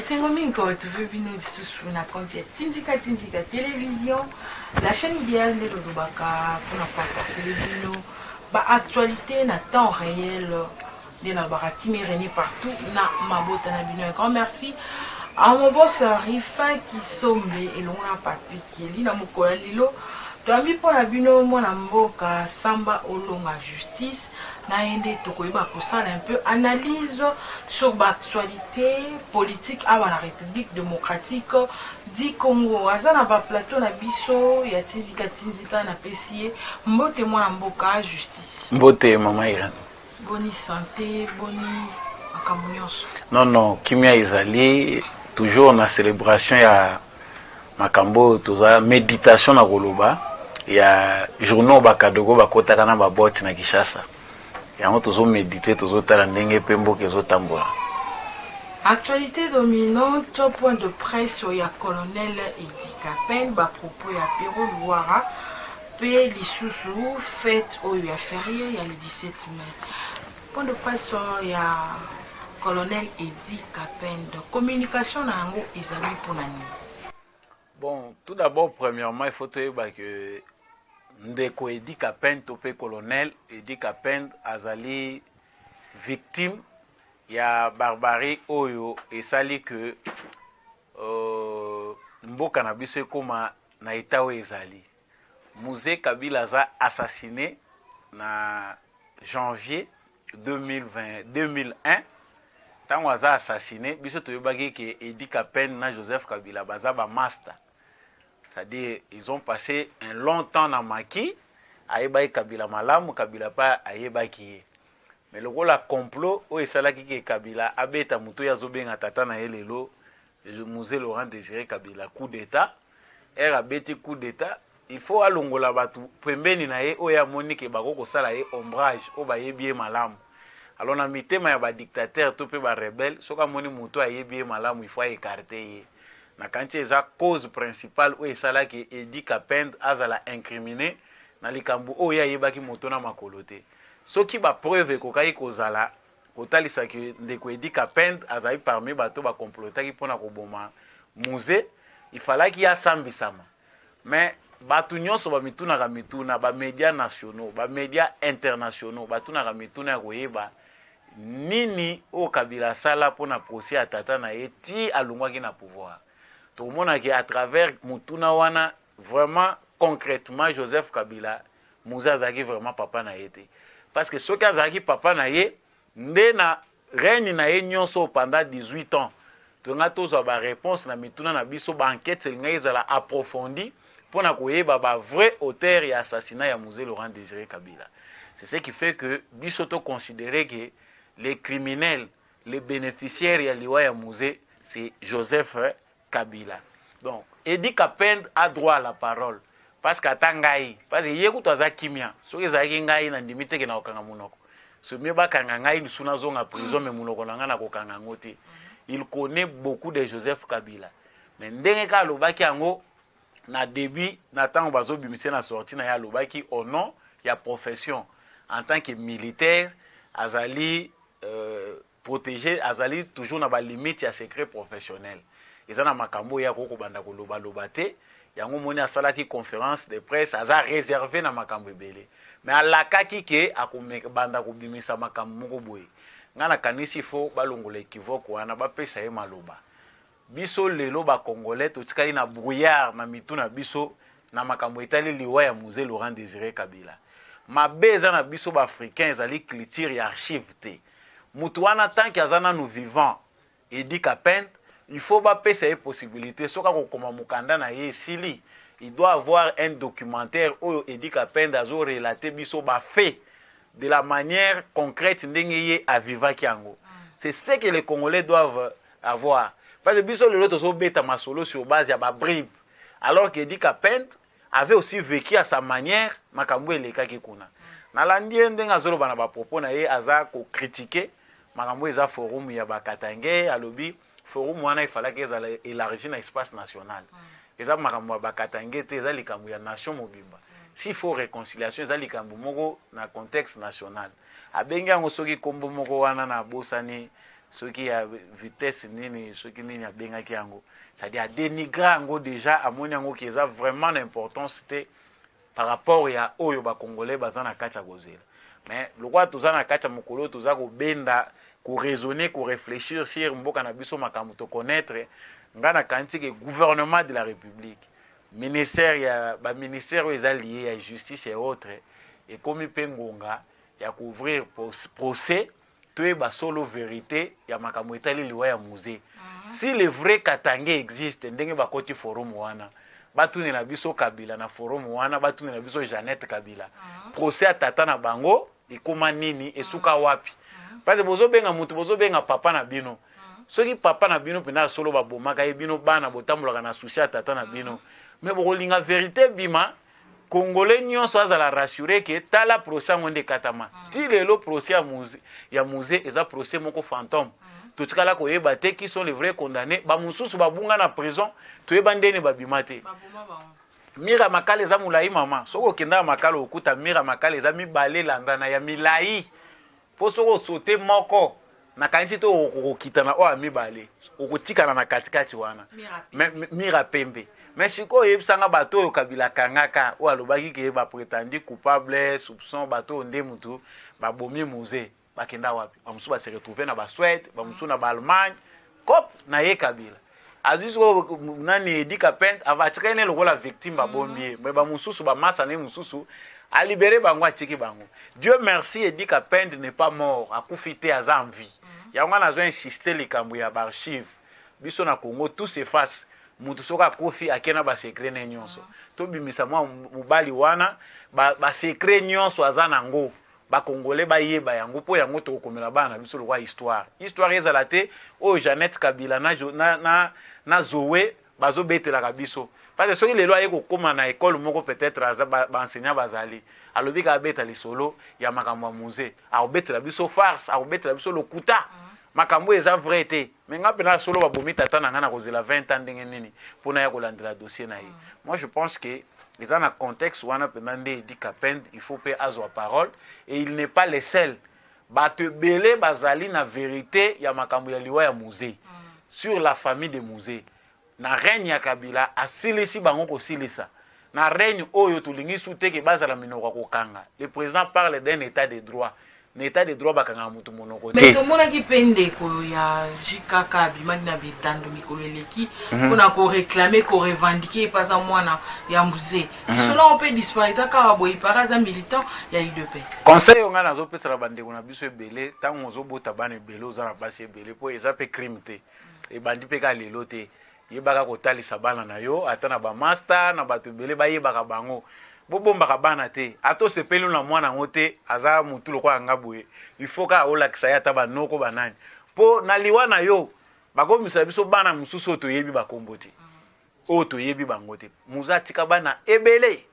Esengo mingi koretrouve bino lisusu na compte ya Tindika Tindika Télévision, la chaîne idéale nde tolobaka mpona koapportele bino ba actualité na temps réel. Nde nalobaka kimi rene partout na mabota na bino. Un grand merci à mon boss Rifin Kisombe elongo na Papi Kieli. Na mokolo ya lelo toyambi mpo na bino mwana mboka Samba Olonga Justice. Na ye nde tokoyeba kosala un peu analyse sur ba actualité politique awa na République démocratique du Congo. Aza na ba plateau na biso ya Tindika Tindika. Napesi ye mbote mwana mboka Justice. Mbote mama Irène. Boni santé, boni makambo nyonso? Non, non, kimia ezali toujours na célébration ya makambo oyo toza méditation na koloba ya journaux bakadogo bakotaka na babote na Kinshasa. Yango tozo méditer, tozotala ndenge mpe mboka ezotambola. Actualité dominante, point de presse ya colonel Eddy Kapend, ba propos ya Pero Luwara pe lisusu fête oyo ya férié ya le 17 mai. Point de presse ya colonel Eddy Kapend, communication na yango ezali mpona nini? Bon, tout d'abord, premièrement, il faut toyeba que ndeko Eddy Kapend to mpe colonel Eddy Kapend azali victime ya barbarie oyo esali que mboka na biso ekóma na état oyo ezali. Mzee Kabila aza assassiné na janvier 2020, 2001. Ntango aza assassiné, biso toyebaki ke Eddy Kapend na Joseph Kabila baza bamaster, c'est-à-dire ils ont passé un long temps na maki. Ayebaki Kabila malamu, Kabila mpe ayebaki ye. Mais lokola complot oyo esalaki ke Kabila abeta moto oyo azobenga tata na ye lelo, Mzee Laurent Désiré Kabila, coup d'état, ere abeti coup d'état, il faut alongola bato pembeni na ye oyo amoni ke bako kosala ye ombrage, oyo bayebi ye malamu. Alors na mitema ya badictateur to mpe barebelle, soki amoni moto ayebi ye malamu, il faut aécarte ye. Nakanisi eza cause principale oyo esalaki Eddy Kapend azala incriminé na likambo oyo ye ayebaki moto na makolo te. Soki bapreuve ekokaki kozala kotalisa ke ndeko Eddy Kapend azali parmi bato bakomplotaki mpona koboma Mzee, ifalaki asambisama. Mais bato nyonso bamitunaka mituna, bamédia nationaux, bamédia internationaux batunaka mituna ya koyeba nini oyo Kabila asala mpona procès ya tata na ye ti alongwaki na pouvoir. Tokomonaki à travers motuna wana, vraiment concrètement, Joseph Kabila, Mzee azalaki vraiment papa na ye te, parce que soki azalaki papa na ye nde na règne na ye nyonso pendant 18 ans, tonga tozwa baréponse na mituna na biso, baenquête elingaki ezala approfondi mpona koyeba bavrai auteur ya assassinat ya Mzee Laurent Désiré Kabila. C'est ce qui fait que biso toconsidérer que les criminels, les bénéficiaires ya liwa ya Mzee, c'est Joseph Kabila. Donc Eddy Kapend a droit à la parole, parce que ata ngai, parce que ye kutu aza kimia, soki ezalaki ngai, nandimi teke na kokanga monoko. So mie bakanga ngai lisu, nazonga prison, mais monoko na ngai nakokanga yango te. Il connaît beaucoup de Joseph Kabila, mais ndenge kaka alobaki yango na début, na ntango bazobimisa na sortie na ye, alobaki au nom ya profession en tant que militaire, azali protégé, azali toujours na balimite ya secret professionnel. Eza na makambo oyo akoki kobanda kolobaloba te. Yango moni asalaki conférence de presse, aza réservé na makambo ebele, mais alakaki ke akobanda kobimisa makambo moko boye. Ngai nakanisi fo balongola équivoque wana, bapesa ye maloba. Biso lelo bacongolais totikali na brouillard na mitu na biso na makambo etali liwa ya Mzee Laurent Désiré Kabila. Mabe eza na biso baafricain, ezali culture ya archive te. Motu wana, tant que aza nanu vivant, Eddy Kapend, il faut bapesa ye possibilité. Soki akokoma mokanda na ye esili, il doit avoir un documentaire oyo Eddy Kapend azorelate biso bafait de la manière concrète ndenge ye avivaki yango. C'est ce que les Congolais doivent avoir, parce que biso lelo tozobeta masolo sur base ya babribes, alors que Eddy Kapend avait aussi vécu à sa manière makambo elekaki kuna. Nalandi ye ndenge azoloba na bapropos na ye, aza kocritiquer makambo eza forum ya bakatange. Alobi forum wana efalaki ezala élargi na espace national. Eza makambo ya bakatange te, eza likambo ya nation mobimba. S'il faut réconciliation, eza likambo moko na contexte national. Abengi yango soki nkombo moko wana na bosani. Soki ya vitesse nini, soki nini abengaki yango, c'est-à-dire adénigra yango déjà, amoni yango ke eza vraiment na importance te par rapport ya oyo bacongolais baza na kati ya kozela. Mais lokola toza na kati ya mokolo oyo, toza kobenda, koraisonner, koréfléchir sur mboka na biso, makambo toconnaître, ngai nakanisi ke gouvernement de la République, ministère ya baministère oyo eza lié ya justice et autres, ekomi mpe ngonga ya kouvrir procès, toyeba solo vérité ya makambo etali liwa ya Mzee. Si le vrai Katangais existe, ndenge bakoti forum wana, batunela biso Kabila na forum wana, batunela biso Jeannette Kabila. Procès ya tata na bango ekóma nini, esuka wapi? Parce que bozobenga motu, bozobenga papa na bino. Soki papa na bino mpenza solo babomaka ye, bino bana botambolaka na souci ya tata na bino, mais bokolinga vérité bima, Congolais nyonso azala rassuré ke tala procès yango nde ekatama. Ti lelo procès ya Mzee eza procès moko fantôme. Totikala koyeba te qui sont les vrais condamnés. Bamosusu babunga na prison, toyeba ndeni babima te. Mur ya Makala eza molai, mama. Soki okendaka Makala, okuta mur ya Makala eza mibale elandana ya milai, mpo soki osote moko, nakanisi te okokita na oyo ya mibale, okotikala na katikati wana, mur ya pembe. Mais sikoyo oyebisanga, bato oyo Kabila akangaka, oyo alobaki ke baprétendus coupable, soupçon, bato oyo nde mutu babomi Mzee, bakenda wapi? Bamosusu base retrouve na Basuède, bamosusu na Baallemagne. Cop na ye Kabila azwi sikoyo nani, Eddy Kapend, atikali ne lokola victime, babombi ye. Mais bamosusu, bamasa na ye mosusu, alibere bango, atiki bango. Dieu merci, Eddy Kapend n'est pas mort, akufi te, aza en vie. Yango wana azo insiste likambo ya baarchive. Biso na Congo, tout s'efface. Mutu soki akufi, ake na basecret ne nyonso. Tobimisa mwa mobali wana, basecret nyonso aza nango, Bakongole bayeba yango, mpo yango tokokomela bana na biso lokwa histoire. Histoire ezala te oyo Jeannette Kabila na Zoe bazobetelaka biso. Parce que soki lelo aye kokóma na ekole moko, peut-être aza baenseignant bazali, alobi kaka abeta lisolo ya makambo ya Mzee, akobetela biso farce, akobetela biso lokuta, makambo eza vrai te. Mais nga mpenza, solo babomi tata na ngai, na kozela 20 ans ndenge nini mpona ya kolandela dossier na ye? Moi, je pense que eza na contexte wana mpenza nde Eddy Kapend, il faut mpe azwa parole. Et il n'est pas le seul. Bato ebele bazali na vérité ya makambo ya liwa ya Mzee, sur la famille de Mzee. Na règne ya Kabila, asilisi bango kosilisa. Na règne oyo, tolingi su te ke bazala minoko ya kokanga. Le président parle d'un état de droit. Na état de droit, bakangaka motu monoko te. Tomonaki mpe ndeko ya JKK abimaki na bitando mikolo eleki mpona koréclamer, korevendiquer epe aza mwana ya Mzee. Lisolo yango mpe disparité kaka boye, para aza militant ya UDPS. Conseil oyo ngai nazopesala bandeko na biso ebele: ntango ozobota bana ebele, oza na basi ebele, mpo eza mpe crime te, ebandi mpe kaka lelo te, yebaka kotalisa bana na yo ata na bamaster na bato ebele, bayebaka bango. Bobombaka bana te. Ata osepeli na mwana yango te, aza motu lokola nga boye, il faut kaka olakisa ye ata banoko banani, mpo na liwa na yo bakomisa biso bana mosusu oyo toyebi bakombo te, oyo toyebi bango te. Mzee atika bana ebele,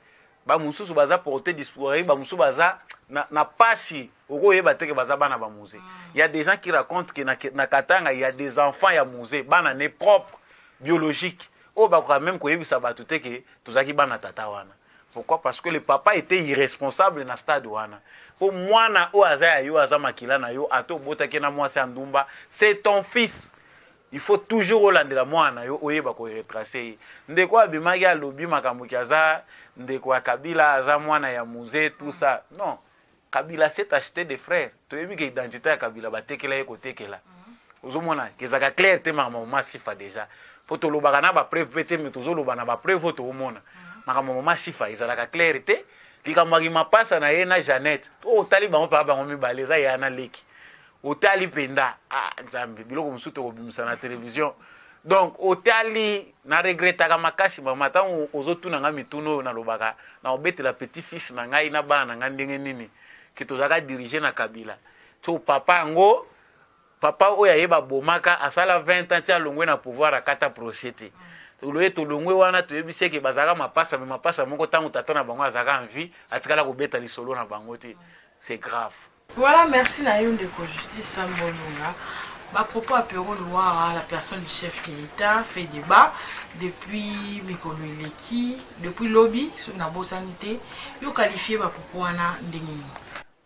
bamosusu baza porté disparu, bamosusu baza na pasi, okoyeba te ke baza bana ba Mzee. Il y a des gens qui racontent que na Katanga, il y a des enfants ya Mzee, bana ne propre biologique, oyo bakoka même koyebisa bato te ke tozalaki bana tata wana. Pourquoi? Parce que le papa était irresponsable na stade wana. Mpo mwana oyo aza ya yo, aza makila na yo, ata obotaki na mwasi ya ndumba, c'est ton fils. Il faut toujours olandela mwana na yo, oyeba koretracer ye. Ndeko abimaki, alobi makambo ki aza ndeko ya Kabila, aza mwana ya Mzee, tout ça. Non, Kabila s'est acheté des frères. Toyebi ke identité ya Kabila, batekela ye kotekela. Ozomona kezalaka clair te makambo mama Sifa déjà, mpo tolobaka na bapreuve mpe te, me tozoloba na bapreuve oyo toomona. Makambo mama Sifa ezalaka clair te. Likambo ya mapasa na ye na Jeannette, oyo otali bango mpaka bango mibale, eza ya na leki. Otali mpenza, ah Nzambe, biloko mosusu tokobimisa na télévision. Donc otali, na regretaka makasi, mama, ntango ozotuna nga mituna oyo, nalobaka na obetela petit fils na ngai na bana na ngai ndenge nini ke tozalaka dirigé na Kabila. So papa yango, papa oyo ayeba bomaka, asala 20 ans ti alongwe na pouvoir, akata procès te. Toloye, tolongwe wana, toyebi seke bazalaka mapasa, me mapasa moko, ntango tata na bango azalaka en vie, atikala kobeta lisolo na bango te. C'est grave. Voilà, merci na yo ndeko Justice Sambolunga. Bapropos ya Pero Luwara, la personne du chef de l'État, fait débat depuis mikolo eleki, depuis lobi, soki nabosani te. Yo qualifie bapropos wana ndenge nini?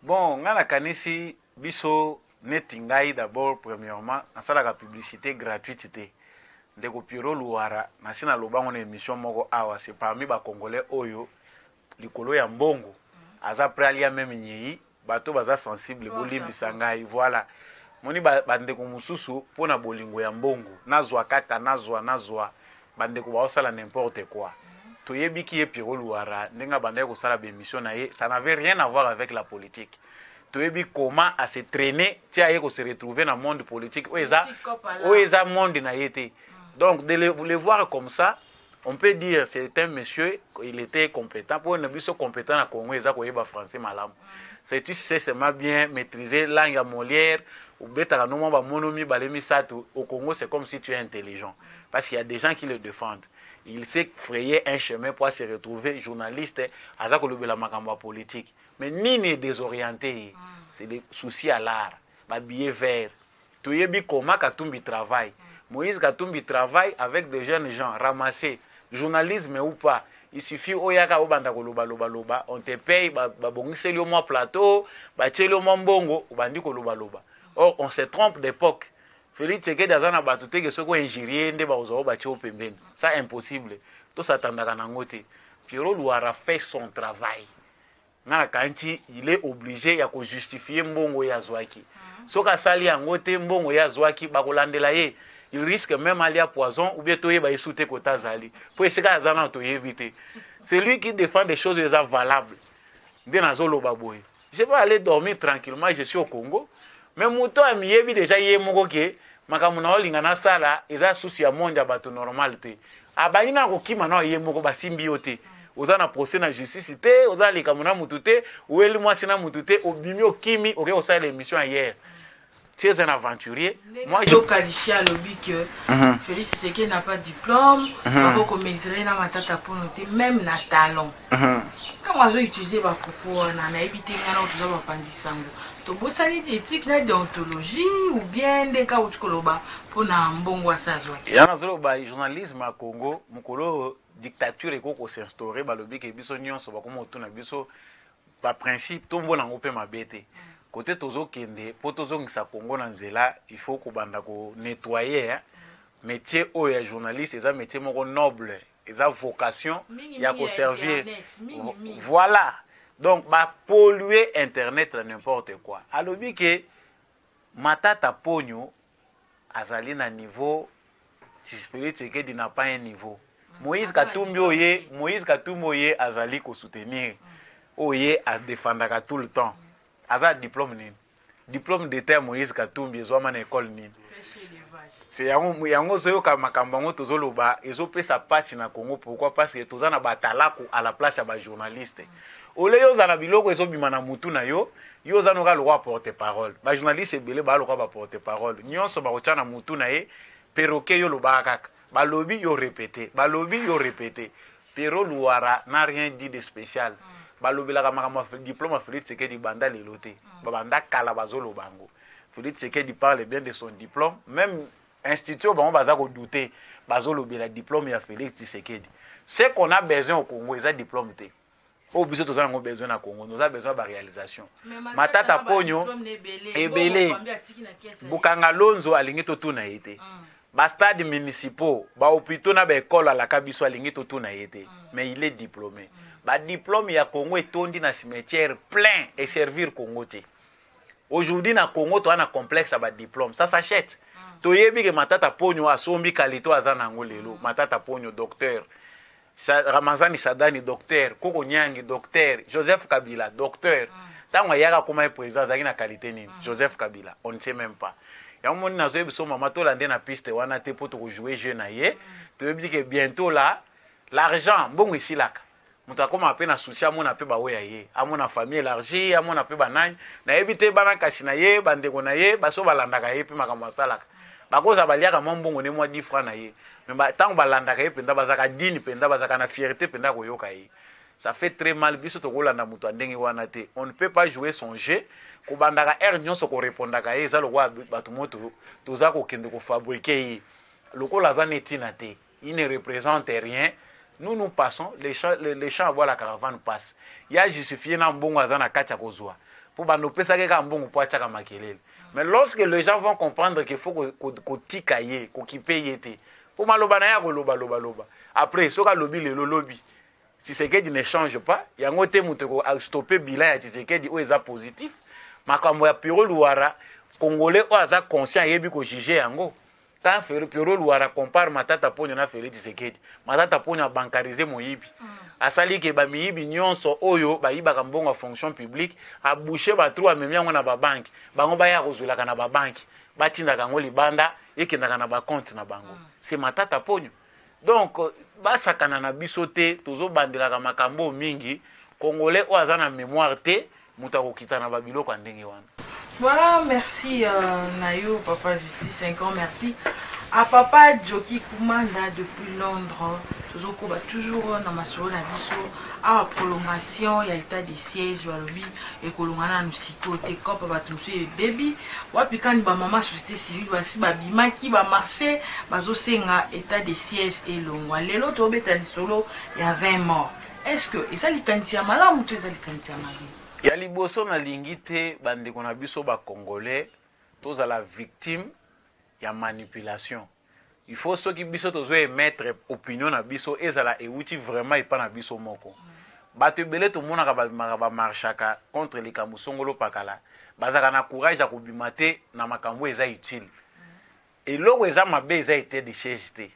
Bon, ngai nakanisi biso Neti ngai d'abord premièrement nasalaka publicité gratuite te. Ndeko Pierrot Luwara nasi naloba yango na emission moko awa, c'est parmi ba congolais oyo likolo ya mbongo aza prêt alia meme nyei. Bato baza sensible, bolimbisa ngai. Voilà, moni bandeko mosusu mpo na bolingo ya mbongo, nazwa kaka, nazwa, nazwa, bandeko baosala n'importe quoi. Toyebiki ye Pierrot Luwara ndenge abandaki kosala baémission na ye, ça n'avait rien à voir avec la politique. Toyebi comment a se traîner ti aye ko se retrouver na monde politique oyo eza, oyo eza monde na ye te. Donc de le voir comme ça, on peut dire c'est un monsieur, il était compétent. Pour na biso compétent na Congo eza koyeba français malamu. C'est tu sais seulement bien maîtriser langue ya Molière, obetaka no mwa bamono mibale misato au Congo, c'est comme si tu es intelligent parce qu'il y a des gens qui le défendent. Il s'est frayé un chemin pour se retrouver journaliste, aza kolobela makambo ya politique. Mais nini désorienté ye? C'est le souci à l'art, babillet vert. Toyebi comment Katumbi travaille. Moïse Katumbi travaille avec des jeunes gens ramassés, journalisme ou pas. Il suffit oyaka, obanda koloba loba loba, on te paye, babongiseli yo mwa plateau, batieli yo mwa mbongo, obandi koloba loba. Or on se trompe d'époque. Félix Tshisekedi aza na bato te ke soki oinjurie nde bakozwa oyo batie yo pembeni. Ça, impossible, tosatandaka nango te. Pierrot Luwara fait son travail. Nga nakanisi il est obligé ya kojustifie mbongo oyo azwaki. Soki asali yango te, mbongo ye azwaki bakolandela ye. Il risque même alia poison ou bien toyeba ye su te kota azali, mpo esika aza nano toyebi te. C'est lui qui défend des choses oyo eza valable. Nde nazoloba boye, je vais aller dormir tranquillement, je suis au Congo. Mais moto amiyebi déjà ye moko ke makambo na olinga nasala eza susu ya monde ya bato normal te. Abandi na kokima na ye moko, basimbi yo te, oza na procès na justice te, oza na likambo na mutu te, oyeli mwasi na mutu te, obimi, okimi, oke kosala émission ailleurs. Tu es un aventurier. Moi, je qualifie alobi que Félix Tshisekedi n'a pas de diplôme, bako mesurer na Matata Ponyo te, même na talon. Ntango azo utiliser bapropos wana, nayebi te, ngai na toza bapanzi sango, tobosani éthique na déontologie ou bien nde kaka uti koloba mpona mbongo asa azwaki? Ya nazoloba, journalisme ya Congo, mokolo oyo dictature ekoki kos'instaurer, balobi ke biso nyonso bakoma kotuna biso baprincipe, tombona yango mpe mabe te. Kote tozokende mpo tozongisa Congo na nzela, il faut kobanda konettoyer métier oyo ya journaliste. Eza métier moko noble, eza vocation ya koservir. Voilà, donc bapolluer internet na n'importe quoi. Alobi ke Matata Ponyo azali na niveau, Félix Tshisekedi n'a pas un niveau. Moïse Katumbi oye, Moïse Katumbi oye azali kosoutenir, oye adefendaka tout le temps, aza diplôme nini? Diplôme d'état ya Moïse Katumbi ezwama na école nini? C'est yango, yango ozoyoka makambo yango tozoloba, ezopesa mpasi na Congo. Pourquoi? Parce que toza na batalaku à la place ya bajournaliste. Ole yo oza na biloko ezobima na mutu na yo, yo oza noka lokwa porte parole. Bajournaliste ebele baa lokwa baporte parole, nyonso bakotya na mutu na ye perroquet. Yo lobaka kaka, balobi yo répété, balobi yo répété. Pierrot Luwara n'a rien dit de spécial. Balobelaka makambo ya diplôme ya Félix Tshisekedi banda lelo te, babanda kala bazoloba yango. Félix Tshisekedi parle bien de son diplôme. Même institut oyo bango baza kodouter, bazolobela diplôme ya Félix Tshisekedi. Ce qu'on a besoin au Congo eza diplôme te. Oyo biso toza nango besoin na Congo, toza besoin ya baréalisation. Matata Ponyo ebele, Bukanga Lonzo alingi totuna ye te. Bastade municipaux, bahôpitaux na baekole alaka biso, alingi totuna ye te. Mais il est diplômé. Badiplôme ya Congo etondi na cimetière plein, eservir Congo te. Aujourd'hui na Congo toza na complexe ya badiplôme, ça s'achète. Toyebi ke Matata Ponyo asombi qualité aza nango lelo. Matata Ponyo docteur, Ramazani Shadary docteur, Koko Nyangi docteur, Joseph Kabila docteur. Ntango ayaka akoma ye président, azalaki na qualité nini? Joseph Kabila, on ne sait même pas. Yango moni nazoyebi biso, mama, tolande na piste wana te mpo tokojouer jeu na ye. Toyebi ke bientôt là l'argent, mbongo esilaka, moto akóma mpe na souci, amona mpe baoyo ya ye, amona famille élargie, amona mpe banani, nayebi te, bana kasi na ye, bandeko na ye, baso balandaka ye mpe makambo asalaka, bakozala baliaka mwa mbongo ne mwa 10 francs na ye. Mais ntango balandaka ye mpenza, bazalaka digne mpenza, bazalaka na fierté mpenza koyoka ye. Ça fait très mal. Biso tokolanda moto ya ndenge wana te. On ne peut pas jouer son jeu, kobandaka heure nyonso korepondaka ye. Eza lokola bato mo toza kokende kofabriquer ye lokola aza na etina te. Il ne représente rien. Nous, nous passons les champs, les champs à voir, la caravane passe. Ya justifié na mbongo aza na kati ya kozwa, mpo bando opesaki kaka mbongo mpo atiaka makelele. Mais lorsque les gens vont comprendre qu'il faut kotika ye, kokipe ye te, mpo maloba na ye akoloba loba loba, après soki alobi lelo, lobi Tshisekedi ne change pas yango te. Moto stopper bilan ya Tshisekedi oyo eza positif. Makambo ya Pero Luwara, Congolais oyo aza conscient ayebi kojuger yango. Tant Pero Luwara compare Matata Ponyo na Félix Tshisekedi, Matata Ponyo abancariser moyibi. Asali ke bamiyibi nyonso oyo bayibaka mbongo ya fonction publique, aboucher batrous, amemi yango na babanques. Bango baya kozwelaka na babanques, batindaka yango libanda, ekendaka na bacompte na bango. C'est Matata Ponyo. Donc basakana na biso te. Tozobandelaka makambo mingi. Congolais oyo aza na mémoire te, moto akokita na babiloko ya ndenge wana. Voilà, merci Nayo, Papa Justice, un grand merci à Papa Joki Kumanda depuis Londres. Tozokoba toujours na masolo na biso awa. Prolongation ya état de siège, balobi ekolonga nanu sikoyo te. Kopa bato mosusu ebebi wapi kani? Bamama société civile basi babimaki bamarché, bazosenga état de siège elongwa. Lelo tobeta lisolo ya 20 morts. Est ce que eza likanisi ya malamu to eza likanisi ya mabe? Ya liboso, nalingi te bandeko na biso bacongolais tozala victime ya manipulation. Il faut soki biso tozo émettre opinion na biso, ezala euti vraiment epa na biso moko. Bato ebele tomonaka babimaka, bamarchaka contre likambo songolo pakala, bazalaka na courage ya kobima te na makambo eza utile. Eloko eza mabe eza état de siège te.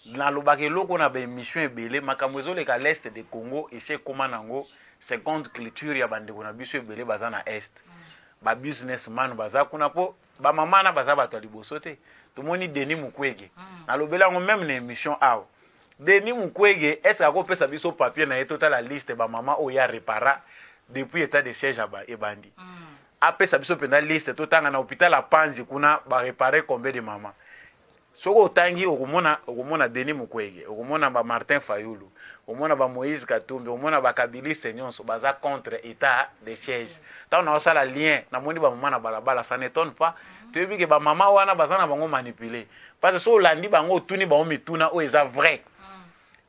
Nalobaka eloko na baémission ebele. Makambo ezoleka l'est de Congo esi ekóma nango seconde culture ya bandeko na biso ebele baza na est. Babusinessman baza kuna mpo bamama na baza bato ya liboso te. Tomoni Denis Mukwege, nalobeli yango même na émission awa. Denis Mukwege, est ce akopesa biso papier na ye, totala liste bamama oyo ya répara depuis état de siège ebandi? Apesa biso mpenza liste, totanga na hôpital ya Panzi kuna barépare combien de mama. Soki otangi, okomona Denis Mukwege, okomona bamartin Fayulu, okomona bamoïse Katumbi, okomona bakabiliste nyonso baza contre état de siège. Ntango naosala lien, namoni bamama na balabala, ça n'étonne pas. Toyebi ke bamama wana baza na bango manipulé, parce que so olandi bango, otuni bango mituna oyo eza vrai,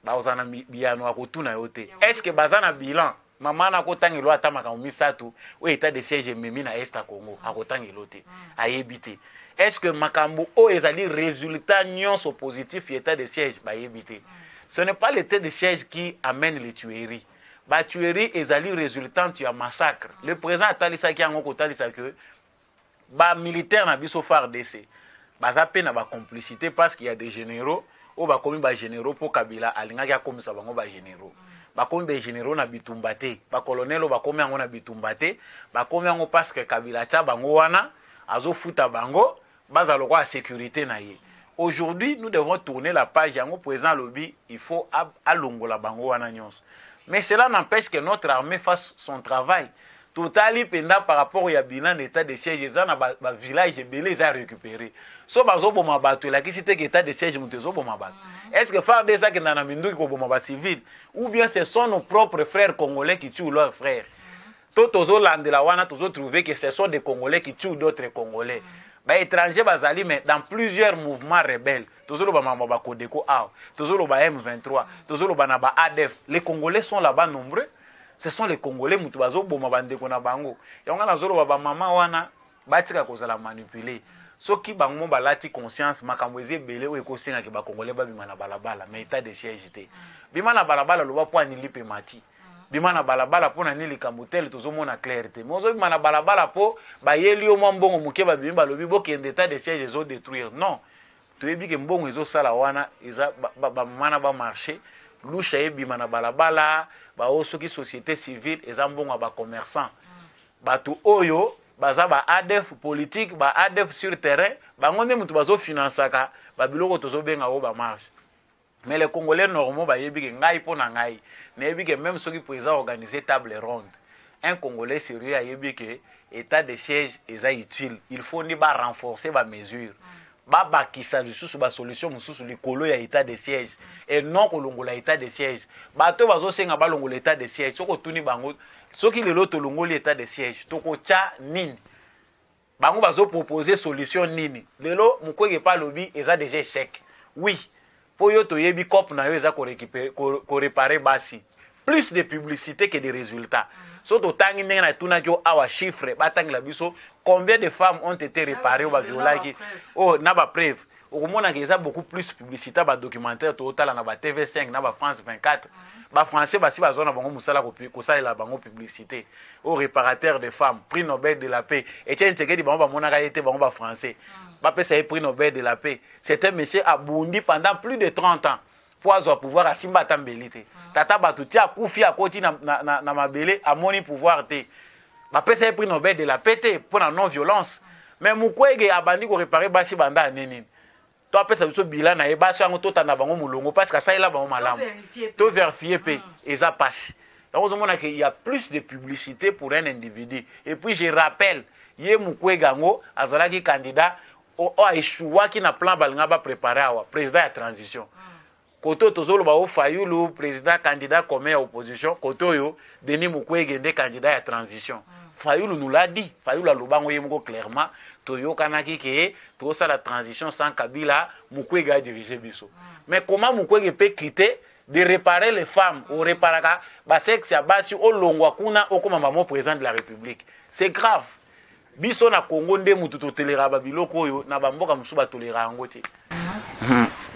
bazala na biyano ya kotuna yo te. Est ce que baza na bilan? Mama na akotangelo ata makambo misato oyo état de siège ememi na est ya Congo, akotangelo te, ayebi te. Est ce que makambo oyo ezali résultat nyonso positif ya état de siège, bayebi te. Ce n'est pas l'état de siège qui amène les tueries. Batuerie ezali résultante ya massacre. Le président atalisaki yango, kotalisa ke bamilitaire na biso FARDC baza mpe na bacomplicité, parce qu'il y a des généraux oyo bakomi bagénéraux mpo Kabila alingaki akomisa bango bagénéraux. Bakomi bagénéraux na bitumba te, bacolonel oyo bakomi yango na bitumba te, bakomi yango parce que Kabila atia bango wana, azofuta bango, bazala lokola sécurité na ye. Aujourd'hui, nous devons tourner la page. Yango président alobi il faut alongola bango wana nyonso, mais cela n'empêche que notre armée fasse son travail. Totali mpenza par rapport ya bilan d'état de siège, eza na bavillage ba ebele eza récupéré. So bazoboma bato, elakisi te ke état de siège moto ezoboma bato. Est ce que FARDC akenda na minduki koboma bacivile, ou bien ce sont nos propres frères congolais qui tuent leurs frères? To tozolandela wana, tozotrouve que ce sont des Congolais qui tuent d'autres Congolais. Baétranger bazali, mais dans plusieurs mouvements rebelles, tozoloba makambo bakodeko awa, tozoloba M23, tozoloba na ba ADF, les Congolais sont là-bas nombreux. Ce sont les Congolais moto bazoboma bandeko na bango. Yango nga nazoloba, bamama wana batika kozala manipulé. Soki bango balati conscience, makambo eza ebele oyo ekosengaki bacongolais babima na balabala, mais état de siège te. Bima na balabala, loba mpo anili mpe mati. Bima na balabala mpo na nini? Likambo tele tozomona clair te, mais ozobima na balabala mpo bayeli yo mwa mbongo moke, babimi, balobi bokende, état de siège ezodétruire. Non, toyebi ke mbongo ezosala wana eza bamama na bamarché lusha ebima na balabala. Bao soki société civile, eza mbongo ya bacommerçant. Bato oyo baza ba ADF politique, ba ADF sur terrain, bango nde moto bazofinansaka babiloko tozobenga oyo bamarche. Mais les Congolais normaux bayebi ke ngai, mpo na ngai, nayebi ke même soki président organiser table ronde, un Congolais sérieux ayebi ke état de siège eza utile. Il faut nde barenforcer bamesure, babakisa lisusu basolution mosusu likolo ya état de siège et non kolongola état de siège. Bato bazosenga balongola état de siège, soki otuni bango, soki lelo tolongoli état de siège, tokotya nini? Bango bazopropose solution nini? Lelo Mukwege mpe alobi eza déjà échec. Oui, mpo yo toyebi cope na yo eza koréparer basi, plus de publicité que de résultats. So totangi ndenge natunaki yo awa chiffre, batangela biso Combien de femmes ont été réparées oyo baviolaki, oyo na bapreuve? Okomonaka eza beaucoup plus publicité, badocumentaire tootala na ba TV5, na ba France 24. Bafrançais basi bazwa na bango mosala kosalela bango publicité oyo: réparateur de femmes, prix Nobel de la paix. Etienne Tshisekedi, bango bamonaka ye te. Bango bafrançais bapesa ye prix Nobel de la paix. C'est un monsieur abundi pendant plus de 30 ans po azwa pouvoir, asimba ata mbeli te. Tata bato ti akufi, akoti na mabele, amoni pouvoir te. Bapesa ye prix Nobel de la paix te mpo na non violence. Mais Mukwege abandi koréparer basi banda ane nini? To apesa biso bilan na ye, basi yango totanda bango molongo, parce que asalela bango malamu. To vérifier mpe, eza pasi. Yango ozomona ke y a plus de publicité pour un individu. Et puis je rappelle, ye Mukwege yango azalaki candidat oyo aéchouaki na plan balinga bapréparer awa, président ya transition. Kote oyo tozoloba o Fayulu, président candidat commun ya opposition, kote oyo Denis Mukwege nde candidat ya transition. Fayulu nous l'a dit, Fayulu alobango ye moko clairement: toyokanaki ke tosala transition sans Kabila, Mukwege adirige biso. Mais comment Mukwege peut quitter de réparer les femmes, oréparaka basexe ya basi, olongwa kuna, okóma mamo président de la République? C'est grave. Biso na Congo nde mutu totoléraka babiloko oyo, na bamboka mosusu batolera yango te.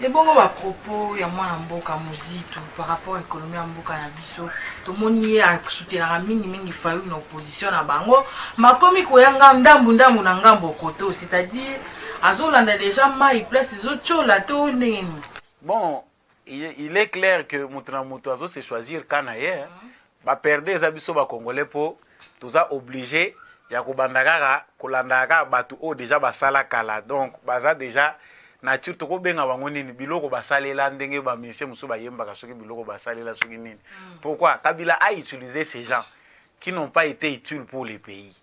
Ebongo bapropos ya mwana mboka Mozitu par rapport économie ya mboka na biso, tomoni ye asoutenaka mingimingi Fayulu na opposition na bango. Makomi koyanga ndambu ndambu na ngambo koto, c'est-à-dire azolanda déjà mai place ezotiola to ndenge nini? Bon, il est clair que moto na moto azose choisir ka na ye. Baperdre eza biso bacongolais, mpo toza obligé ya kobanda kaka kolandaka kaka bato oyo déjà basala kala. Donc baza déjà nature, tokobenga bango nini? Biloko basalela, ndenge bamusicien mosusu bayembaka, soki biloko basalela, soki nini. Pourquoi Kabila a utilisé ces gens qui n'ont pas été utiles pour le pays?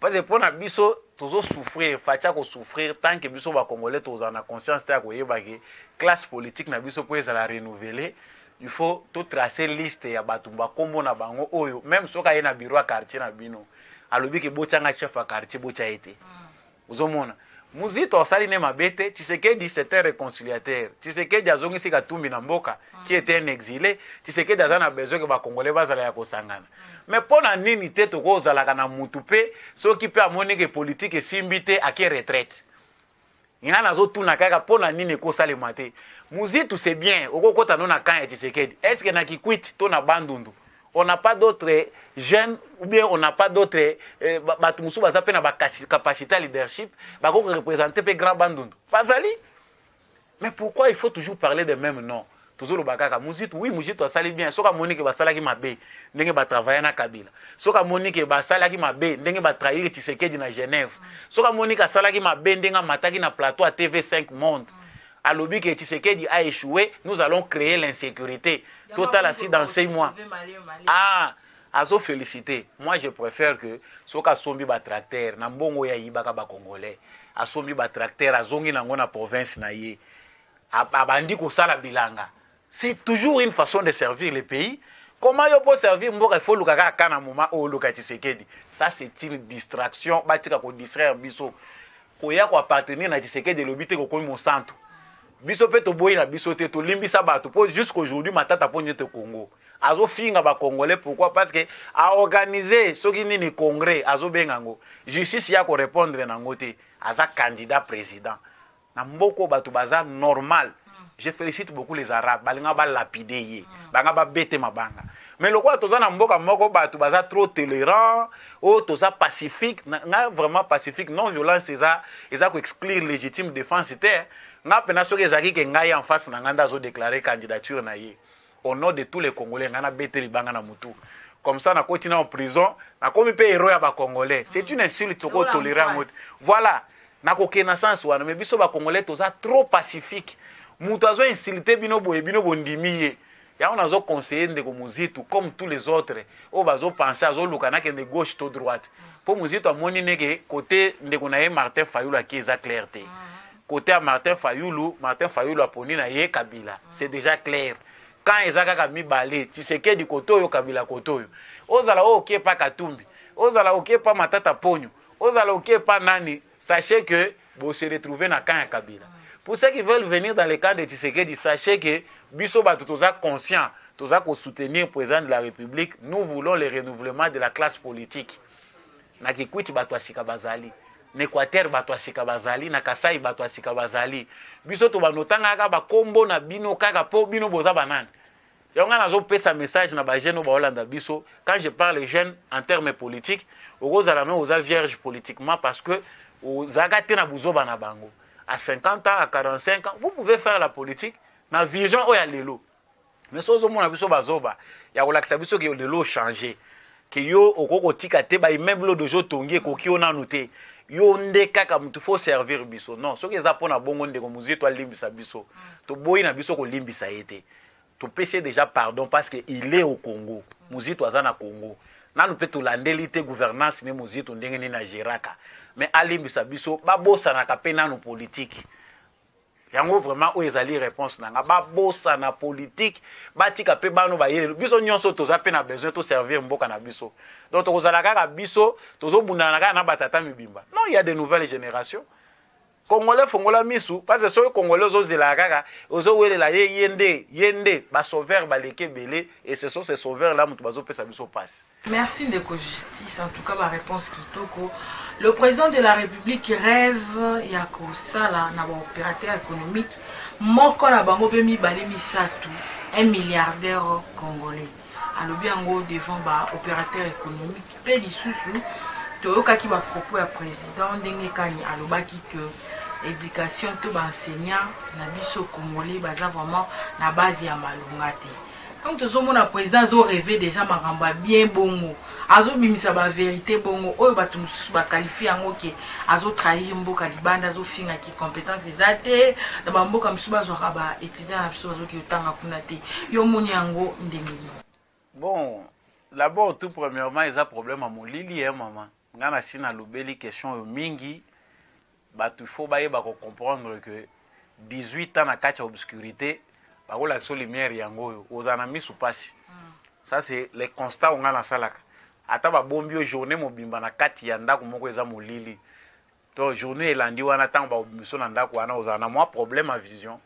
Parce que mpona biso tozosouffrir, Fatshi akosouffrir tant que biso bacongolais tozala na conscience te ya koyeba ke classe politique na biso, mpo ezala renouvelé, il faut totrace liste ya bato, bakombo na bango oyo même soki aye na bureau ya quartier na bino, alobi ke botianga chef ya quartier, botya ye te. Ozomona Muzito asali ne mabe te. Tshisekedi, c'est un réconciliateur. Tshisekedi azongisi Katumbi na mboka, qui était un exilé. Tshisekedi aza na besoin ke bacongolais bazala ya kosangana. Mais mpo na nini te tokozalaka na mutu mpe soki mpe amoni ke politike esimbi te, ake retraite? Nga nazotuna kaka, mpo na nini ekosalema te? Muzitu, c'est bien, okokɔta no na camp ya Tshisekedi. Est ce que na Kikwit to na Bandundu on n'a pas d'autres jeunes ou bien on n'a pas d'autres bato mosusu baza mpe na bacapacité ya leadership, bakoki représenter mpe grand Bandundu? Bazali. Mais pourquoi il faut toujours parler de même nom? Tozoloba kaka Muzitu. Oui, Muzitu asali bien soki amoni ke basalaki mabe ndenge batravaille na Kabila, soki amoni ke basalaki mabe ndenge batrahir Tshisekedi na Genève, soki amoni ke asalaki mabe ndenge amataki na plateau ya TV5 Monde, alobi ke Tshisekedi a échoué, nous allons créer l'insécurité totale si dans 6 mois. Ah, azofélicité. Moi je préfère que soki asombi batracteur na mbongo oyo ayibaka bacongolais, asombi batracteur, azongi nango na province na ye, abandi kosala bilanga. C'est toujours une façon de servir le pays. Comment yo po servir mboka, il faut luka kaka na moment oyo oluka Tshisekedi? Ça, c'est une distraction. Batika kodistraire biso. Koya koappartenir na Tshisekedi elobi te kokomi mosantu. Biso mpe toboyi na biso te, tolimbisa bato, mpo jusqu'aujourd'hui Matata mpo nyete Congo azofinga bacongolais. Pourquoi? Parce que aorganize soki nini congrès, azobenga yango justice ya korépondre nango te. Aza candidat président na mboka oyo bato baza normal. Je félicite beaucoup les Arabes, balinga balapide ye, banga babete mabanga. Mais lokola toza na mboka moko bato baza trop tolérant, oyo toza pacifique, nga vraiment pacifique, non violence eza koexclure légitime défense te. Nga mpena soki ezalaki ke ngai en face na ngai nde azodéclare candidature na ye au nom de tous les Congolais, ngai nabete libanga na mutu comme ça, nakoti na en prison, nakomi mpe héros ya bacongolais. C'est une insulte, tokotolérer yango te. Voilà, nakokende na sens wana. Mais biso bacongolais toza trop pacifique. Moto azo insulte bino boye, bino bondimi ye. Yango nazoconseille ndeko Mozitu, comme tous les autres oyo bazopense, azoluka nakende gauche to droite, mpo Mozitu amoni neke kote ndeko na ye Martin Fayulu aki eza clair te. Kote ya Martin Fayulu, Martin Fayulu aponi na ye Kabila, c'est déjà clair. Quand eza kaka mibale, Tshisekedi kote oyo, Kabila kote oyo, ozala oyo okie pa Katumbi, ozala okie pa Matata Ponyo, ozala okie pa nani, sachez que bose retrouver na camp ya Kabila. Pour ceux qui veulent venir dans le camp de Tshisekedi, sachez que biso bato toza conscient, toza kosoutenir président de la République. Nous voulons le renouvellement de la classe politique. Na Kikwit bato ya sika bazali, na Equateur bato ya sika bazali, na Kasai bato ya sika bazali. Biso tobanda otanga kaka bakombo na bino kaka mpo bino boza banani. Yango ngai nazopesa message na bajeune oyo baolanda biso. Quand je parle jeune en terme politique, okozala me oza vierge politiquement parce que ozalaka te na buzoba na bango. À 50 ans, à 45 ans, vous pouvez faire la politique na vision oyo ya lelo. Mais soki ozomona biso bazoba ya kolakisa biso ke lelo ochange, ke yo okoki kotika te baimmeuble oyo deja otongi ekoki yo nanu te, yo nde kaka mutu faut servir biso. Non, soki eza mpona bongo, ndeko Muzito alimbisa biso, toboyi na biso kolimbisa ye te. Topesi ye déjà pardon parce que il est au Congo. Muzito aza na Congo nanu mpe tolandeli te gouvernance ne Muzito ndenge nini agéraka, mais alimbisa biso. Babosanaka mpe nanu politique yango. Vraiment, oyo ezali réponse na nga. Babosana politique, batika mpe bano bayelelo. Biso nyonso toza mpe na besoin toservir mboka na biso. Donc tokozala kaka biso tozobundana kaka na batata mibimba? Non, il y a de nouvelles générations. Congolais, fongola misu, parce que soki Congolais ozozelaka kaka, ozowelela ye, ye nde, ye nde basauveur baleki ebele, et ce sont ces sauveurs là moto bazopesa biso mpasi. Merci ndeko Justice, en tout cas ba réponse kitoko. Le président de la République rêve ya kosala na ba opérateur économique moko na bango mpe mibale misato un milliardaire congolais. Alobi yango devant ba opérateur économique. Mpe lisusu toyokaki ba propos ya président ndenge kani alobaki que éducation to ba enseignant na biso congolais baza vraiment na base ya malonga te. Donc tozomona président azorêve déjà makambo ya bien bongo, azobimisa bavérité bongo oyo bato mosusu baqualifie yango ke azotrahir mboka libanda, azofingaki compétence eza te na bamboka mosusu, bazwaka baétudiant na biso bazoki kotanga kuna te. Yo moni yango ndenge nini? Bon, d'abord, tout premièrement, eza problème ya molili ye mama. Ngai na si nalobeli question oyo mingi. Bato, il faut bayeba kocomprendre que 18 ans na kati ya obscurité, bakolakisa lumière yango oyo ozala na misu pasi. Ça, c'est le constat oyo ngai nasalaka. Ata babombi yo journée mobimba na kati ya ndako moko eza molili, to journée elandi wana, ntango babimisi na ndako wana, ozala na mwa problème ya vision.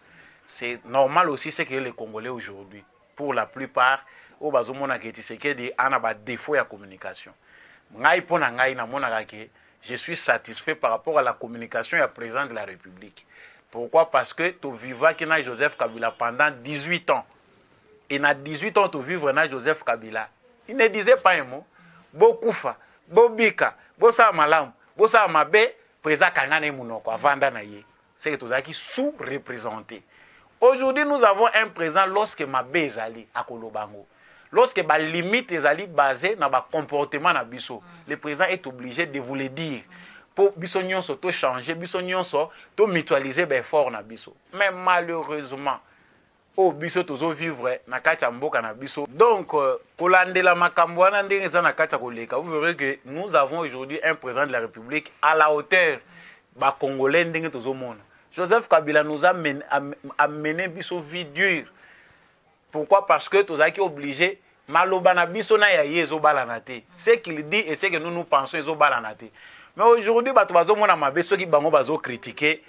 C'est normal aussi. Ce que les Congolais aujourd'hui, pour la plupart, oyo bazomonaka Tshisekedi ana badéfaut ya communication, ngai mpo na ngai namonaka ke je suis satisfait par rapport à la communication ya président de la République. Pourquoi? Parce que tovivaki na Joseph Kabila pendant 18 ans, et na 18 ans tovivre na Joseph Kabila, il ne disait pas un mot. Bokufa, bobika, bosala malamu, bosala mabe, président akanga na ye monoko, avanda na ye. C'est que tozalaki sous représenté. Aujourd'hui, nous avons un président, lorsque mabe ezali, akoloba yango. Lorsque balimite ezali basé na bacomportement na biso, le président est obligé de vous le dire mpo biso nyonso tochange, biso nyonso tomutualiser baeffort na biso. Mais malheureusement, oyo biso tozovivre na kati ya mboka na biso, donc kolandela makambo wana ndenge eza na kati ya koleka, vous verrez que nous avons aujourd'hui un président de la République à la hauteur. Bacongolais, ndenge tozomona, Joseph Kabila nous a mené, amené biso vie dure. Pourquoi? Parce que tozalaki obligé, maloba na biso na ya ye ezobalana te. Ce qu'il dit et ce que nous nous pensons ezobalana te. Mais aujourd'hui, bato bazomona mabe soki bango bazocritiquer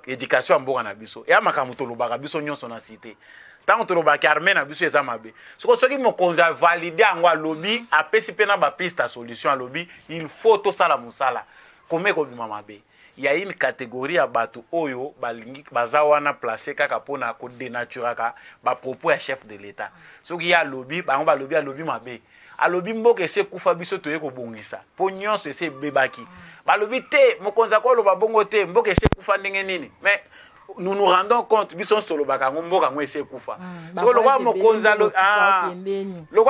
éducation ya mboka na biso. Eya makambo tolobaka biso nyonso na cité. Ntango tolobaki armée na biso eza mabe, soko soki mokonzi avalide yango, alobi, apesi mpe na bapiste ya solution, alobi il faut tosala mosala kome ekobima mabe. Ya une catégorie ya bato oyo balingi baza wana place kaka mpona kodénaturaka bapropos ya chef de l'État. Soki ye alobi, bango balobi alobi mabe, alobi mboka esi ekufa, biso toye kobongisa mpo nyonso esi ebebaki. Balobi te, mokonzi akoloba bongo te, mboka esi ekufa ndenge nini? Mais nous nous rendons compte, biso nyonso tolobaka yango, mboka yango esi ekufa. Soko lokola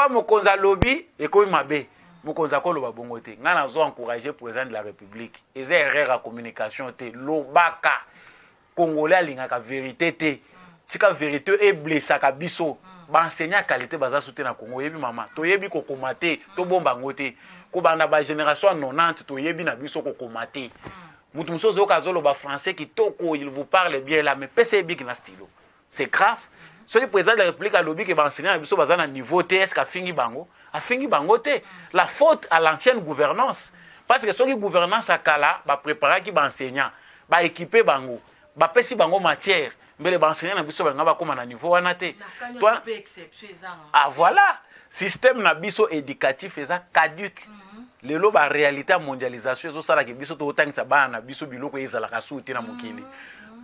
mokonzi alobi, ekomi mabe. Mokonzi akoloba bongo te. Ngai nazo encourager président de la République. Eza erreur ya communication te. Lobaka, Congolais alingaka vérité te. Tika vérité eblessaka biso. Baenseignant ya qualité baza su te na Congo. Oyebi mama, toyebi kokoma te, tobomba yango te. Kobanda bagénération ya 90, toyebi na biso kokoma te. Moto mosusu ozoyoka azoloba français kitoko, il vous parle bien là, mais pesa ye bic na stylo, c'est grave. Soki président de la République alobi ke baenseignant na biso baza na niveau te, est ce que afingi bango? Afingi bango te. La faute à l'ancienne gouvernance, parce que soki gouvernance ya kala bapréparaki baenseignant, baéquipe bango, bapesi bango matière, mbele baenseignant na biso balinga bakóma na niveau wana te. Ah voilà, système na biso éducatif eza caduque. Lelo ba réalité ya mondialisation ezosalaka biso totangisa bana na biso biloko ezalaka suku te na mokili.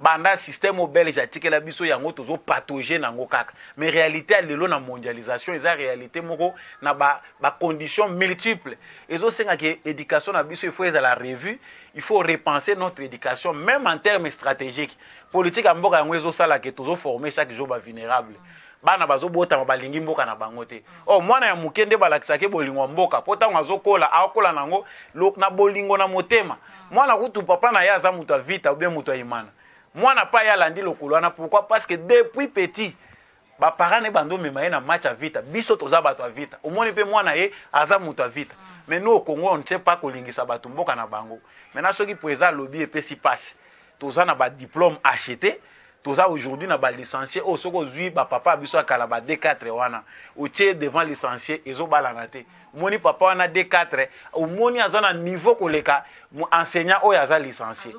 Banda système oyo belge atikela biso yango, tozopatauger nango kaka. Mais réalité ya lelo na mondialisation eza réalité moko na bacondition ba multiple. Ezosengaka éducation na biso il faut ezala revue, il faut repenser notre éducation même en termes stratégiques. Politique ya mboka yango ezosalaka tozoformer chaque jour bavulnérable. Bana bazobotama, balingi mboka na bango te. O mwana ya moke nde balakisaki bolingo ya mboka, mpo ntango azokola, akola nango na bolingo na motema. Mwana kutu papa na ye aza moto ya vita ou bien moto ya imana, mwana pa ye alandi lokolo wana. Pourquoi? Parce que depuis petit, baparent ne bando omema ye na match ya vita. Biso toza bato ya vita, omoni mpe mwana ye aza moto ya vita. Mais nous au Congo, on ne sait pas kolingisa bato mboka na bango. Maintenant, soki président alobi, epesi pasi. Toza na badiplôme acheté, toza aujourd'hui na balicencié oyo soki ozwi bapapa ya biso ya kala ba D4 wana, otie devant licencié, ezobalana te. Omoni papa wana D4, omoni aza na niveau koleka enseignant oyo aza licencié.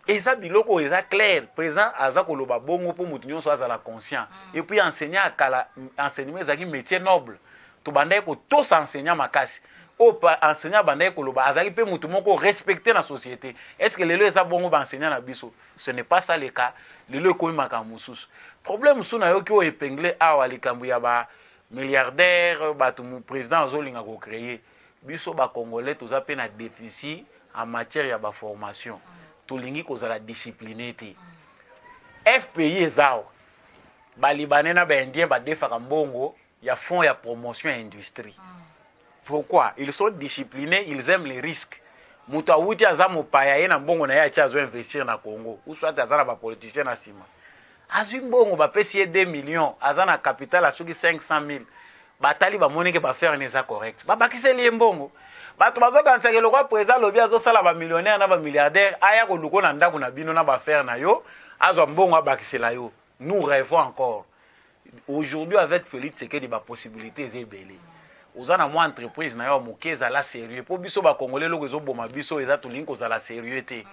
Eza biloko oyo eza clair. Président aza koloba bongo mpo moto nyonso azala conscient. Et puis enseignant ya kala, enseignement ezalaki métier noble. Tobandaki kotosa enseignant makasi. Oyo enseignant abandaki koloba, azalaki mpe moto moko respecté na société. Est ce que lelo eza bongo? Baenseignant na biso, ce n'est pas ça le cas. Lelo ekomi makambo mosusu. Problème mosusu nayoki oyo épingle awa, likambo ya bamilliardaire, bato président azolinga kocréer. Biso bacongolais toza mpe na déficit en matière ya baformation. Tolingi kozala discipliné te. FPI eza awa, balibanais na baindien badefaka mbongo ya fonds ya promotion ya industrie. Pourquoi? Ils sont disciplinés, ils aiment les risques. Moto awuti, aza mopaya, ye na mbongo na ye atie, azo investir na Congo, ou soit aza na bapoliticien na nsima. Azwi mbongo, bapesi ye 2 millions, aza na capital ya soki 500 000. Batali, bamoni ke baaffaire na eza correct, babakiseli ye mbongo. Bato bazokanisaka eloko président alobi azosala bamillionnaire na bamilliardaire, aya koluka na ndako na bino na baaffaire na yo, azwa mbongo, abakisela yo. Nous rêvons encore. Aujourd'hui, avec Félix Tshisekedi, bapossibilité eza ebele. Oza na mwa entreprise na yo ya moke, ezala sérieux, mpo biso bakongole, eloko ezoboma biso eza tolingi kozala sérieux te.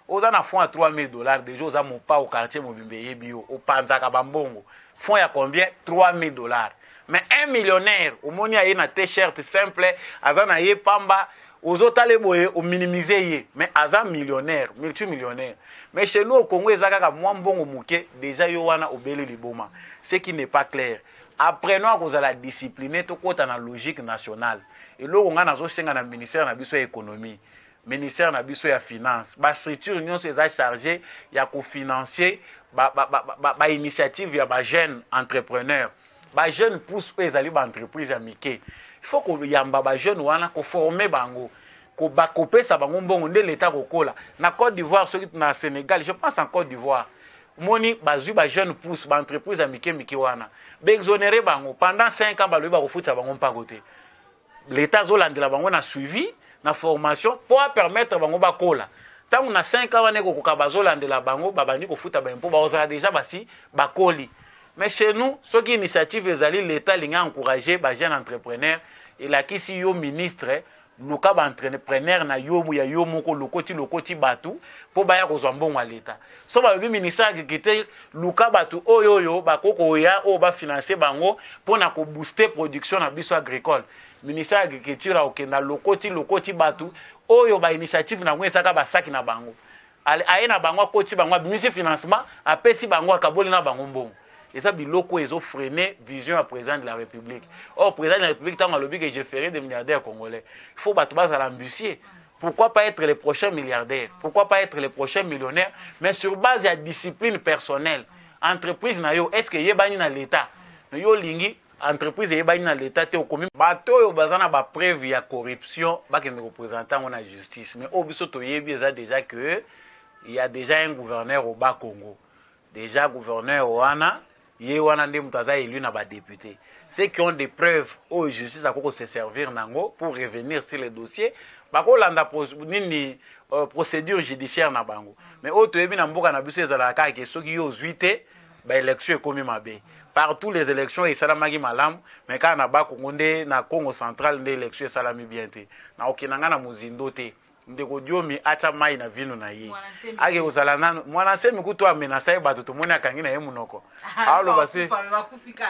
Oza na fonds ya 3000 $, déjà oza mopa au quartier mobimba eyebi yo, opanzaka bambongo. Fonds ya combien? 3000 $. Mais un millionnaire, omoni aye na t-shirt simple, aza na ye pamba, ozotala boye, ominimize ye, mais aza millionnaire, multimillionnaire. Mais chez nous au Congo, eza kaka mwa mbongo moke, déjà yo wana obeli liboma, ce qui n'est pas clair. Apprenons à kozala discipliné, tokɔta na logique nationale. Eloko ngai nazosenga na ministère na biso ya économie, ministère na biso ya finance, bastructure nyonso eza chargé ya kofinancer bainitiative ba, ba, ba, ba ya bajeune entrepreneur, bajeune pousse oyo ezali baentreprise ya mike. Il faut koyamba bajeune wana, koformer bango, kopesa bango mbongo nde leta kokola. Na Côte d'Ivoire, soki na Sénégal, je pense en Côte d'Ivoire, moni bazwi bajeune pousse, baentreprise ya mike mike wana, baexonérer bango pendant 5 ans. Balobi bakofutisa bango mpako te. Leta azolandela bango na suivi, na formation, mpo apermettre bango bakola. Ntango na 5 ans wana ekokoka, bazolandela bango, babandi kofuta baimpôt, bakozala déjà basi bakoli. Mais chez nous, soki initiative ezali, leta alingi encourager bajeune entrepreneur, elakisi yo ministre, luka baentrepreneur na yo ya yo moko, lokoti lokoti bato mpo baya kozwa mbongo ya leta. So balobi ministère agriculture, luka bato oyo oyo bakoki koya, oyo bafinancer bango mpona kobooster production na biso agricole. Ministère ya agriculture akokenda, lokoti lokoti bato oyo bainitiative na yango ezaka basaki na bango, aye na bango, akoti bango, abimisi financement, apesi bango, akaboli na bango mbongo. Eza biloko oyo ezofreiner vision ya président de la République. Or président de la République, ntango alobi que je ferai des milliardaires congolais, il faut bato bazala ambitieux. Pourquoi pas être les prochains milliardaires? Pourquoi pas être les prochains millionnaires? Mais sur base ya discipline personnelle. Entreprise na yo, est ce que eyebani na l'état? Yo olingi entreprise eyebani na l'état te. Okomi bato oyo baza na bapreuve ya corruption, bakende koprésenter yango na justice. Mais oyo biso toyebi eza déjà que il y a déjà un gouverneur au Bas Congo. Déjà gouverneur wana, ye wana nde moto aza élu na badéputé. Ceux qui ont des preuves oyo justice akoki kose servir nango pour revenir sur le dossier, bakolanda nini, procédure judiciaire na bango. Mais oyo toyebi na mboka na biso ezalaka kaka ke soki yo ozwi te, baélection ekomi mabe. Partout les élections esalamaki malamu, mais kaka na Bakongo nde, na Congo Central nde élection esalami bien te. Na okenda nga na mozindo te. Ndeko Diomi atya mai na vino na ye, ake kozala nano mwana nsemi kutu amenasa ye. Bato tomoni akangi na ye monoko, aloba se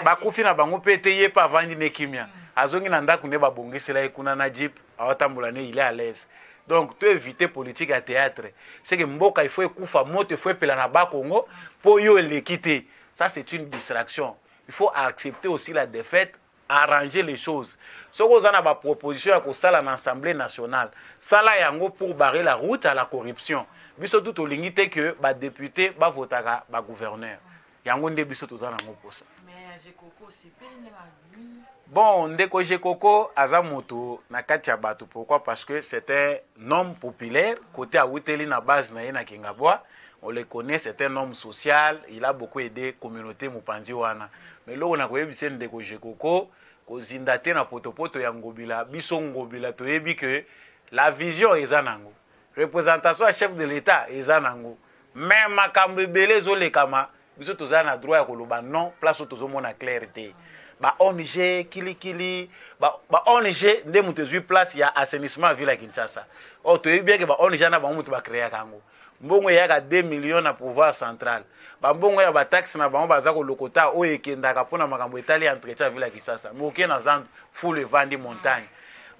bakufi na bango mpe te, ye mpe avandi ne kimia. Azongi na ndako nde babongisela ye kuna na jeep, aotambola ne, il est à l'aise. Donc to éviter politique ya théâtre. C'est que mboka il faut ekufa moto, il faut epela na Bakongo mpo yo eleki te. Ça, c'est une distraction. Il faut accepter aussi la défaite, arranger les choses. Soki oza na baproposition ya kosala na Assemblée nationale, sala yango pour barrer la route à la corruption. Biso tu tolingi te ke badéputé bavotaka bagouverneur. Yango nde biso toza nango mposa. Mais Jekoko osepeli ndenge abimi? Bon, ndeko Jekoko aza moto na kati ya bato. Pourquoi? Parce que c'est un homme populaire. Côté awuteli na base na ye na Kingabwa, on le connaît, c'est un homme social, il a beaucoup aidé communauté mopanzi wana. Mais eloko na koyebisa ndeko Jekoko, kozinda te na potopoto ya Ngobila. Biso Ngobila toyebi ke la vision eza nango, représentation ya chef de l'État eza nango, mais makambo ebele ezolekama, biso toza na droit ya koloba non place oyo tozomona clair te. Ba ONG kilikili, ba ONG nde moto ezwi place ya assainissement ya ville ya Kinshasa. Oyo toyebi bien ke ba ONG na bango moto bacréaka yango. Mbongo eyaka 2 millions na pouvoir central, bambongo ya bataxe na bango baza kolokota oyo ekendaka mpona makambo etali entretien ya ville ya Kinshasa. Moke na zandu fulu evandi montagne,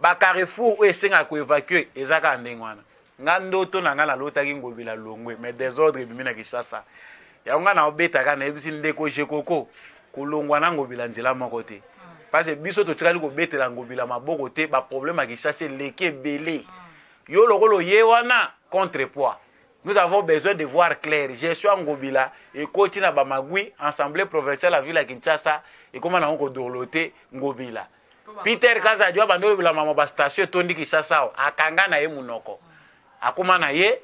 bacarrefour oyo esengaka koévacuer eza kaka ndenge wana. Nga ndoto na nga nalotaki Ngobila longwe, mais désordre ebimi na Kinshasa. Yango nga naobetaka, nayebisi ndeko Jekoko, kolongwa na Ngobila nzela moko te, parce que biso totikali kobetela Ngobila maboko te. Baproblème ya Kinshasa eleki ebele. Yo lokola oye wana contrepoids, nous avons besoin de voir clair. Gestion ya Ngobila ekoti na bamagwi. Assemblée provinciale ya ville ya Kinshasa ekóma nango kodorloter Ngobila. Peter Kazadi oyo abandi olobela mama bastation etondi Kinshasa awa, akanga na ye monoko, akóma na ye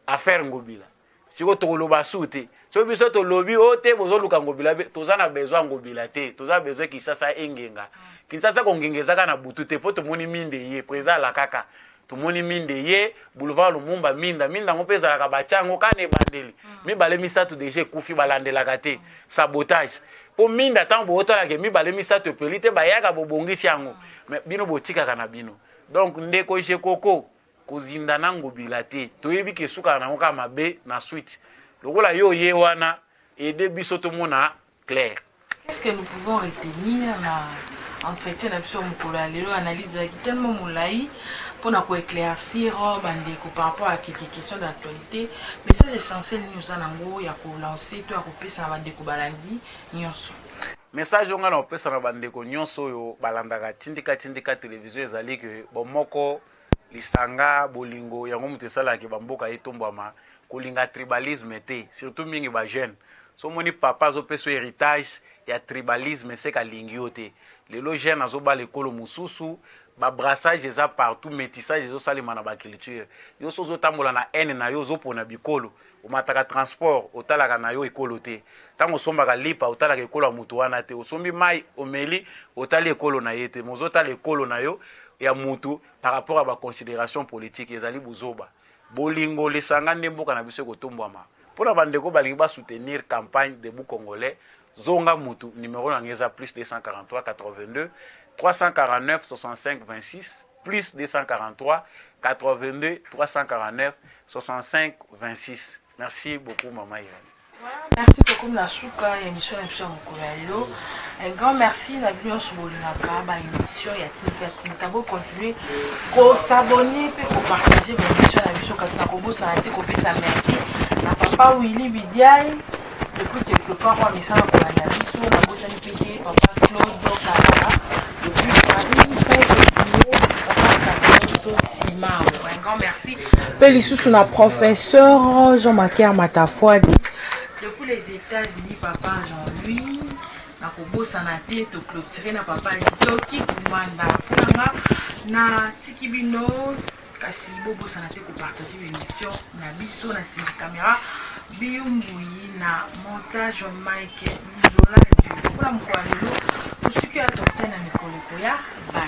affaire Ngobila. Sikoyo tokoloba su te. Soki biso tolobi o te bozoluka Ngobila, toza na besoin ya Ngobila te, toza besoin Kinshasa engenga. Kinshasa kongenga ezaka na butu te, mpo tomoni minde ye président alakaka, tomoni minde ye boulevard Lumumba, minda minda yango mpe ezalaka batya yango kaka na ebandeli, mibale misato déjà ekufi, balandelaka te. Sabotage, mpo minda ntango bootalaka mibale misato epeli te, bayaka bobongisi yango, mais bino botikaka na bino. Donc ndeko Jekoko, kozinda na Ngobila te, toyebi ke esukaka nango kaka mabe na suite. Lokola yo oye wana, aide biso tomona clair. Qu'est-ce que nous pouvons retenir na entretien na biso ya mokolo ya lelo? Analyse ezalaki tellement molai mpona koéclaircir bandeko par rapport à quelques questions d'actualité. Message essentiel nini oza nango ya kolancer to ya kopesa na bandeko balandi nyonso? Message oyo ngai na kopesa na bandeko nyonso oyo balandaka Tindika Tindika Télévision ezali ke bomoko, lisanga, bolingo, yango moto esalaka bamboka etombwama. Kolinga tribalisme te, surtout mingi bajeune. So omoni papa azopesa yo héritage ya tribalisme, eseka alingi yo te. Lelo jeune azobala ekolo mosusu, babrassage eza partout, métissage ezosalema na baculture. Yo so ozotambola na haine na yo, ozopona bikolo. Omataka transport, otalaka na yo ekolo te. Ntango osombaka lipa, otalaka ekolo ya motu wana te. Osombi mai omeli, otali ekolo na ye te. Mais ozotala ekolo na yo ya mutu par rapport à baconsidération politique, ezali buzoba. Bolingo, lisanga nde mboka na biso ekotombwama. Mpona bandeko balingi basoutenir campagne Debout Congolais zonga mutu, numéro na ngai eza plus 243 82 349 65 26, plus 243 82 349 65 26. Merci beaucoup, mama Irène. Merci. Tokomi na suka ya émission na biso ya mokolo ya lelo. Un grand merci na bino nyonso bolingaka baémission ya Tindika Tindika. Bocontinue kos'abonner mpe kopartager baémission na biso. Kasi nakobosana te kopesa merci na papa Willy Bidiai depuis quelque part oyo amisala kolanda biso. Nabosani mpe te papa Claude Kalala depuis Paris, papa Carlos Simao. Un grand merci mpe lisusu na professeur Jean-Maker Matafuadi depuis les États-Unis, papa Jean-Louis. Nakobosana te toclôturer na papa Joki Kumanda. Mponanga na tiki bino, kasi bobosana te kopartager l'émission na biso. Na nsima caméra Biyumbui, na montage Mike Luzola. Mpona mokolo ya lelo tosuki ya tokutani na mikolo ekoya. Bye.